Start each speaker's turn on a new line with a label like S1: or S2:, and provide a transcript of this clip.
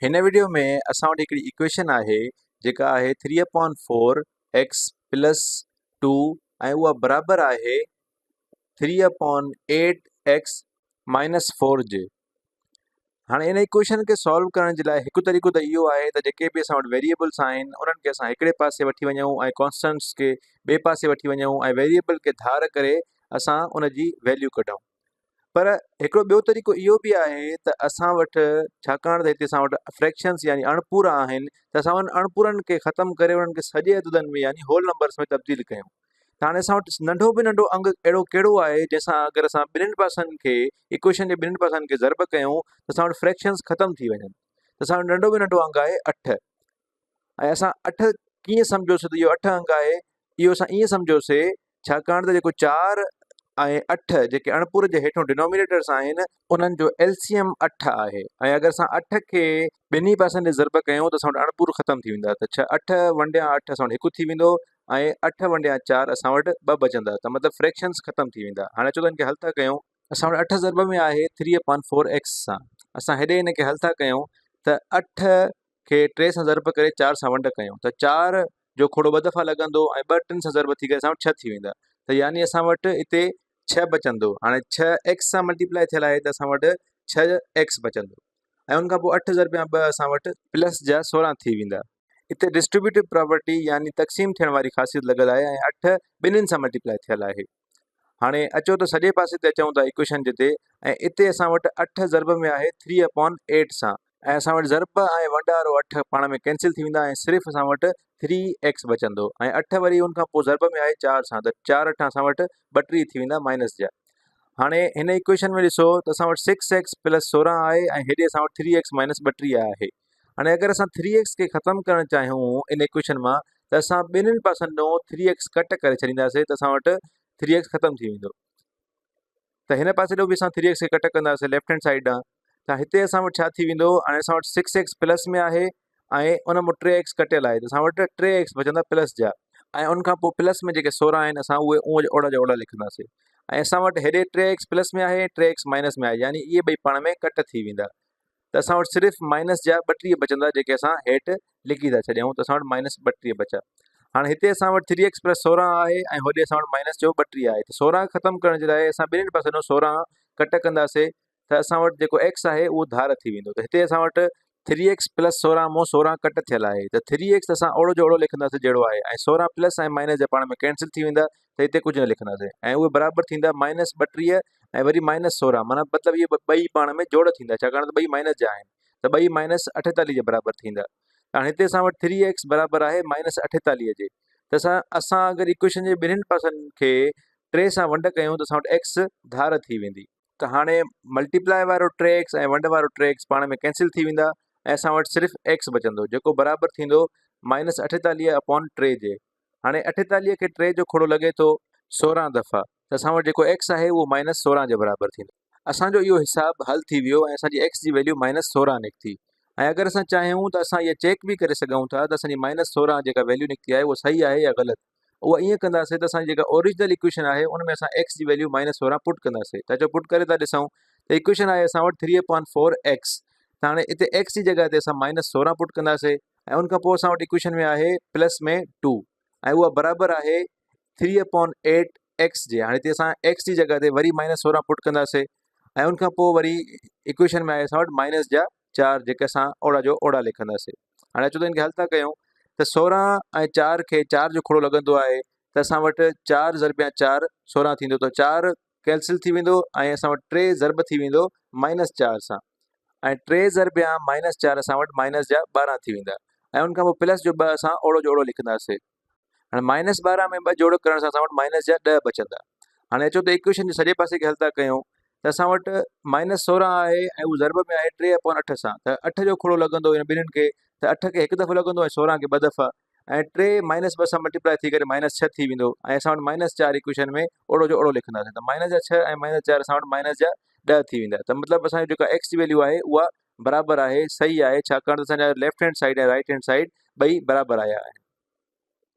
S1: هن وڊيو ۾ اسان وٽ هڪڙي ايڪويشن آهي جيڪا آهي three upon four x plus two ۽ اها برابر آهي three upon eight x minus four جي. هاڻي ان ايڪويشن کي سالو ڪرڻ جي لاء هڪ طريقو ته اهو آهي ته جيڪي به اسان وٽ ويريبلس آهن انهن کي اسان هڪڙي پاسي وٺي وڃون ۽ ڪانسٽنٽس کي ٻئي پاسي وٺي وڃون ۽ ويريبل کي ڌار ڪري اسان ان جي ويليو ڪڍون. پر هڪڙو ٻيو طريقو اهو به آهي ته اسان وٽ ڇاڪاڻ ته هتي اسان وٽ فريڪشنس يعني اڻپورا آهن ته اسان انهن اڻپورن کي ختم ڪري انهن کي سڄي عددن ۾ يعني هول نمبرس ۾ تبديل ڪيون ته هاڻي اسان وٽ ننڍو به ننڍو انگ اهڙو ڪهڙو آهي جنهن سان اگر اسان ٻنهين پاسن کي ايڪويشن جي ٻنهين پاسن کي ضرب ڪيون ته اسان وٽ فريڪشنس ختم ٿي وڃن ته اسان وٽ ننڍو به ننڍو انگ آهي اٺ ۽ اسان اٺ ڪيئن سمجهيوسي ته اهو اٺ انگ آهي اهو اسان ائين سمجهيوسي ڇاڪاڻ ته جيڪو چار ۽ اٺ جيڪي اڻپور جي هيٺون ڊنومينيٽرس آهن انهن جو ايل سي ايم اٺ آهي ۽ اگر اسان اٺ کي ٻنهي پاسن تي ضرب ڪيون ته اسان وٽ اڻپور ختم ٿي ويندا ته ڇهه اٺ ونڊيا اٺ اسان وٽ هڪ ٿي ويندو ۽ اٺ ونڊيا چار اسان وٽ ٻه بچندا ته مطلب فريڪشنس ختم ٿي ويندا هاڻي اچو ته ان کي حل ٿا ڪيون اسان وٽ اٺ ضرب ۾ آهي ٿري اپان فور ايڪس سان اسان هيڏي ان کي حل ٿا ڪيون ته اٺ کي ٽي سان ضرب ڪري چار سان ونڊ ڪيون ته چار جو کوڙو ٻه دفعا لڳندو ۽ ٻه ٽن سان ضرب ٿي ڪري اسان وٽ ڇهه ٿي ويندا ته يعني اسان وٽ اتي ڇهه بچندو هاڻي ڇهه ايڪس سان ملٽيپلائي ٿيل آهي ته اسان وٽ ڇهه ايڪس بچندو ۽ ان کان پوء اٺ ضرب ٻه اسان وٽ پلس جا سورهن ٿي ويندا. اتي ڊسٽريبيوٽو پراپرٽي يعني تقسيم ٿيڻ واري خاصيت لڳل آهي ۽ اٺ ٻنهين سان ملٽيپلائي ٿيل آهي. هاڻي اچو ته سڄي پاسي تي اچون ٿا ايڪويشن جي تي ۽ اتي اسان وٽ اٺ ضرب ۾ آهي ٿري اپون ايٽ سان ۽ اسان وٽ ضرب ۽ ونڊ وارو اٺ پاڻ ۾ ڪينسل ٿي ويندا ۽ صرف اسان وٽ ٿري ايڪس بچندو ۽ اٺ وري ان کان پوء ضرب ۾ آهي چار سان ته چار اٺ اسان وٽ ٻٽيهه ٿي ويندا مائنس جا. هاڻي هن ايڪويشن ۾ ڏسو ته اسان وٽ سڪس ايڪس پلس سورهن آهي ۽ هيڏي اسان وٽ ٿري ايڪس مائنس ٻٽيهه آهي. هاڻي اگر اسان ٿري ايڪس کي ختم ڪرڻ چاهيون ان ايڪويشن مان ته اسان ٻنهين پاسن ڏون ٿري ايڪس ڪٽ ڪري ڇڏينداسين ته اسان وٽ ٿري ايڪس ختم ٿي ويندو ته هن پاسي ڏون به اسان ٿري ايڪس کي ڪٽ ڪنداسين ليفٽ هينڊ سائيڊ ڏانهن ته هتي اسان وٽ ڇا ٿي ويندو هاڻي اسان وٽ سڪس ايڪس پلس ۾ آهي ۽ ان مان ٽي ايڪس ڪٽيل آهي ته اسان وٽ ٽي ايڪس بچندا پلس جا ۽ ان کان پوء پلس ۾ جيڪي سورهن آهن اسان اهي اونء اوڙا جا اوڙا لکنداسين ۽ اسان وٽ هيڏي ٽي ايڪس پلس ۾ آهي ٽي ايڪس مائنس ۾ آهي يعني اهي ٻئي پاڻ ۾ ڪٽ ٿي ويندا ته اسان وٽ صرف مائنس جا 32 بچندا جيڪي اسان هيٺ لکي ٿا ڇڏيون ته اسان وٽ مائنس 32 بچا. هاڻي هتي اسان وٽ ٿري ايڪس پلس 16 آهي ۽ هوڏي اسان وٽ مائنس جو 32 آهي ته 16 ختم ڪرڻ جي لاء اسان ٻنهين پاسن 16 ڪٽ ڪنداسي ته اسان وٽ جيڪو ايڪس آهي اهو ڌار ٿي ويندو ته هتي اسان وٽ ٿري ايڪس پلس 16 مون 16 ڪٽ ٿيل آهي ته ٿري ايڪس اسان اوڙو جو اوڙو لکنداسي جهڙو آهي ۽ 16 پلس ۽ مائنس جا پاڻ ۾ ڪينسل ٿي ويندا ته هتي ڪجهه نه لکنداسين ۽ اهي برابر ٿيندا مائنس 32 ۽ وري مائنس 16 معنيٰ مطلب اهي ٻئي پاڻ ۾ جوڙ ٿيندا ڇاڪاڻ ته ٻئي مائنس جا آهن ته ٻئي مائنس 48 جي برابر ٿيندا هاڻي هتي اسان وٽ ٿري ايڪس برابر آهي مائنس 48 جي ته اسان اسان اگر ايڪويشن جي ٻنهين پاسن کي ٽي سان ونڊ ڪيون ته اسان وٽ ايڪس ڌار ٿي ويندي ته هاڻي ملٽيپلائي وارو ٽي ايڪس ۽ ونڊ وارو ٽي ايڪس پاڻ ۾ ڪينسل ٿي ويندا ۽ اسان وٽ صرف ايڪس بچندو جيڪو برابر ٿيندو مائنس 48 اپون ٽي جي. هاڻي 48 کي ٽي جو کوڙو لڳي ٿو 16 دفعا ته اسان وٽ جيڪو ايڪس آهي اهو مائنس 16 جي برابر ٿيندو. اسان جو اهو حساب حل ٿي ويو ۽ اسان جي ايڪس جي ويليو مائنس 16 نڪتي ۽ اگر اسان چاهيون ته اسان اها چيڪ به ڪري سگهون ٿا ته اسان جي مائنس 16 جيڪا ويليو نڪتي آهي اها صحيح آهي يا غلط. اها ائين ڪنداسين ته اسان جي جيڪا اوريجنل ايڪويشن آهي ان ۾ اسان ايڪس جي ويليو مائنس 16 پٽ ڪنداسين ته اچو پٽ ڪري ٿا ڏسون ته ايڪويشن آهي اسان وٽ ٿري اپان فور ايڪس ته هاڻي اتي ايڪس جي جڳهه تي اسان مائنس 16 پٽ ڪنداسين ۽ ان کان پوء اسان وٽ ايڪويشن ۾ آهي پلس ۾ ٽو ۽ اها برابر آهي ٿري اپون ايٽ ايڪس جي. هاڻي هتي اسان ايڪس جي جڳهه تي وري مائنس سورهن پٽ ڪنداسي ۽ ان کان پوء وري ايڪويشن ۾ آهي اسان وٽ مائنس جا چار جيڪي اسان اوڙا جو اوڙا لکنداسي. هاڻي اچو ته ان کي حل ٿا ڪيون ته سورهن ۽ چار کي چار جو کڙو لڳندو آهي ته اسان وٽ چار ضربيان چار سورهن ٿيندو ته چار ڪينسل ٿي ويندو ۽ اسان وٽ ٽي ضرب ٿي ويندو مائنس چار سان ۽ ٽي ضرب يا مائنس چار اسان وٽ مائنس جا ٻارهن ٿي ويندا ۽ ان کان پوء پلس جو ٻه اسان اوڙو جو اوڙو لکنداسي. هاڻي مائنس ٻارهن ۾ ٻه جوڙ ڪرڻ سان اسان وٽ مائنس جا ڏهه بچندا. هاڻي اچو ته ايڪويشن جي سڄي پاسي کي حل ٿا ڪيون ته اسان وٽ مائنس سورهن آهي ۽ اهو ضرب ۾ آهي ٽي اپون اٺ سان ته اٺ جو کوڙو لڳندو هن ٻنهين کي ته اٺ کي هڪ دفعو لڳندو ۽ سورهن کي ٻه دفعا ۽ ٽي مائنس ٻه سان ملٽيپلائي ٿي ڪري مائنس ڇهه ٿي ويندو ۽ اسان وٽ مائنس چار ايڪويشن ۾ اوڙو جو اوڙو لکنداسين ته مائنس جا ڇهه ۽ مائنس چار اسان وٽ مائنس جا ڏهه ٿي ويندا ته مطلب اسان جو جيڪا ايڪس جي ويليو آهي اها برابر آهي صحيح آهي ڇاڪاڻ ته اسان جا left hand side ۽ right hand side ٻئي برابر آيا آهن.